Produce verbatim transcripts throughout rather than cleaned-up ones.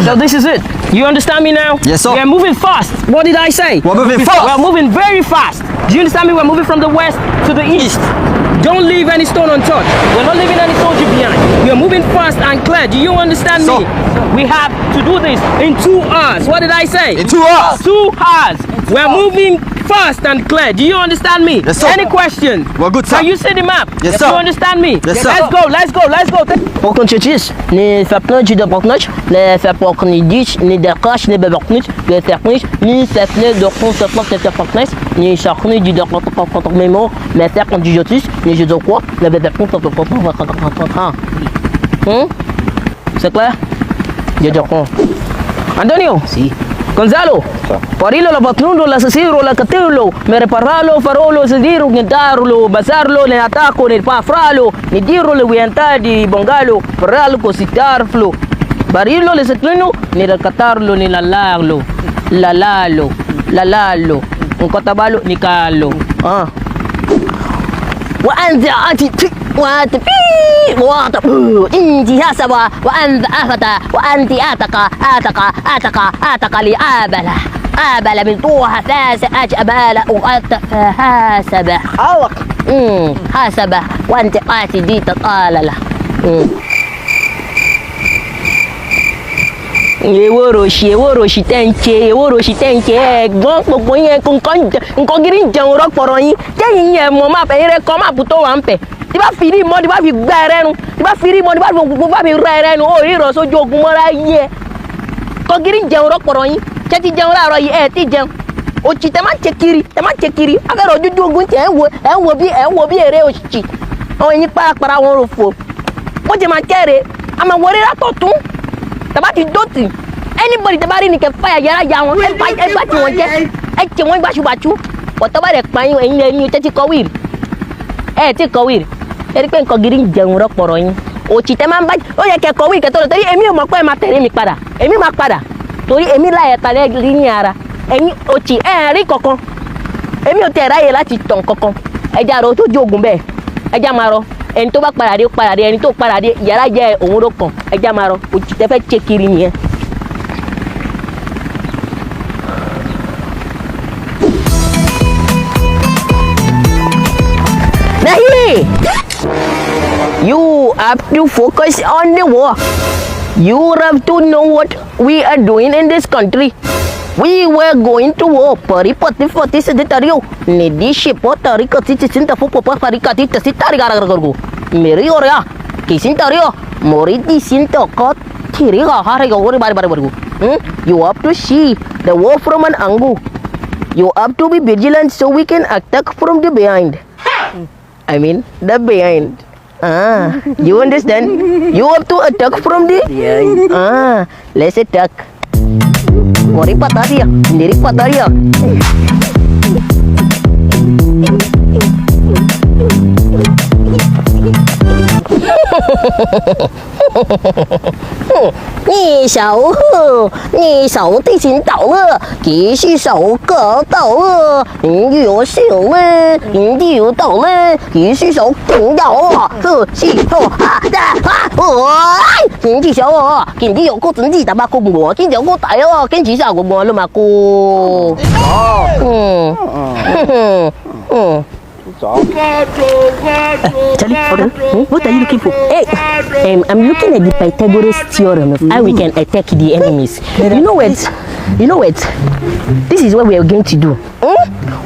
So this is it. You understand me now? Yes, sir. We are moving fast. What did I say? We're moving fast. We're moving very fast. Do you understand me? We're moving from the west to the east. Don't leave any stone untouched. We're not leaving any soldier behind. We are moving fast and clear. Do you understand me? Sir. We have to do this in two hours. What did I say? In two hours. Two hours. We're moving fast and clear. Do you understand me? Yes, sir. Any question? We're good, sir. Can you see the map? Yes, sir. You understand me? Yes, sir. Let's go, let's go, let's go. Pòk nan tchotchis, ni fè plen di de pòk nan tch, ni fè pòk ni dich, ni de kach, ni bèbèk nit, ni fè plen, ni fè plen de pòk, de pòk, de pòk nan tch, ni chak ni di de pòk, pòk, pòk, memo, ni fè plen di jotis, ni je de kwa, ni bèbèk plen, plen, plen, plen, plen, plen, plen, plen. Hmm? Se klè? Yo, yo, kon. Antonio. Si. Gonzalo. Sa. Por hilo la patrundo la sesiro la catelo, me reparalo farolo sediro guintarlo, basarlo ne ataco ne pafralo, ni diro le guianta di bongalo, pralco sitarflo. Barilo le setrino, ni recatarlo ni lalarlo, lalalo, lalalo, un cotabalo ni calo. Ah. Wa anze ati ti wa ti pi wa ta pu inji hasaba wa anze afata wa anti ataka ataka ataka ataka li abala abala min tuha fasa ati abala u ata fa hasaba. Awak. Mm, hasaba wa anti ati di ta alala. Mm. Eworoshi, eworoshi tenche, eworoshi tenche, gon kpokpo yen kon kon kon girin jan rok poron yin. Te yin ye mo ma pe ire koma puto wa mpe. Ti ba fini mo, ti ba fi gbere nu. Ti ba fini mo, ti ba fi gbere nu. O iro so jo gumara ye. Kon girin jan rok poron yin. Che ti jan ra ro ye, eh, ti jan. O chi te man che kiri, te man che kiri. Ave ro ju ju gun che, en wo, en wo bi, en wo bi ere o chi. O yin para para won ro fo. Bondye ma kere, ama wori la to tun. Taba ti doti. Anybody taba ri ni ke fire yara ya won. E ba e ba ti won je. E ti won bachu bachu. O taba de kpa yin yin yin te ti kowir. E ti kowir. E ri pen ko girin je won rok poro yin. O ti te man ba. O ye ke kowir ke to to ri emi mo ko e ma tere mi kpada. Emi ma kpada. To ri emi la e kale ri ni ara. Emi o ti e ri koko. Emi o te ra ye la ti ton koko. E ja ro tu jo gumbe. E ja maro. Eni to bak parade, parade, eni to parade, yara ye o muro kon. E ja maro, o ti te fe chekiri mi e. Nahi! You have to focus on the war. You have to know what we are doing in this country. We were going to war. Pari pati fati sedentario. Nedi shepo tari kati tisinta fupo pa fari kati tasi tari gara gara gara. Meri orea. Kisintario. Mori disinta kot. Tiri ga hare ga ori bari bari bari. Hmm? You have to see the war from an angle. You have to be vigilant so we can attack from the behind. I mean, the behind. Ah, you understand? You have to attack from the behind. Ah, let's attack. Ngori pataria, ngiri pataria. Ni sao, ni sao ti sin tao le, ki si sao ke tao le, ni yo si le, ni yo tao le, ki si sao kin tao le, ke si ho ha da ha, oi, kin ti sao, kin ti yo ko tun ti tabako bungo, kin ti yo ko tayo, kin ti sa go bungo lo mako. Hmm. Hmm. Charlie, hold on. Hmm? What are you looking for? Hey, um, I'm looking at the Pythagoras theorem of how we can attack the enemies. You know what? You know what? This is what we are going to do. Hmm?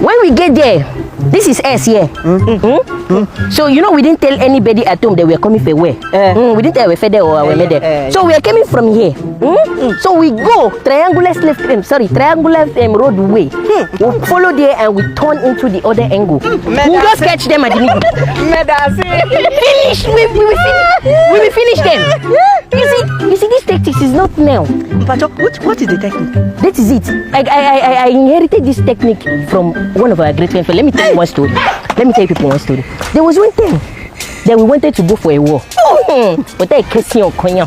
When we get there, this is us here. Hmm? So, you know, we didn't tell anybody at home that we are coming for where. Hmm, we didn't tell our father or our mother. So we are coming from here. Hmm? So we go triangular slave, um, sorry, triangular um, road way. Hmm. We follow there and we turn into the other angle. We just catch them at the middle. Finish! We, we, will finish, we will finish them. You see, you see, this tactics is not now. Mpacho, what, what is the technique? That is it. I, I, I, I inherited this technique from one of our great friends. Let me tell you one story. Let me tell you people one story. There was one time that we wanted to go for a war. But I can't see on Konya.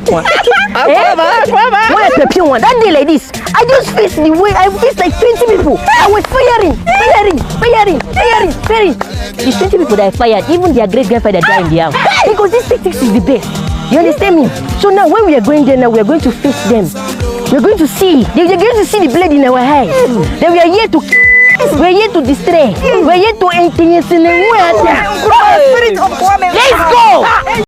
Mwen, pèpyon, that day like this, I just faced the way, I faced like twenty people. I was firing, firing, firing, firing, firing. These twenty people that I fired, even their great grandfather died in the house. Because this tactics is the best. You understand me? So now when we are going there now, we are going to face them. You're going to see. You're going to see the blood in our eyes. Then we are here to, we are here to destroy. We are here to entenyesene. Let's go.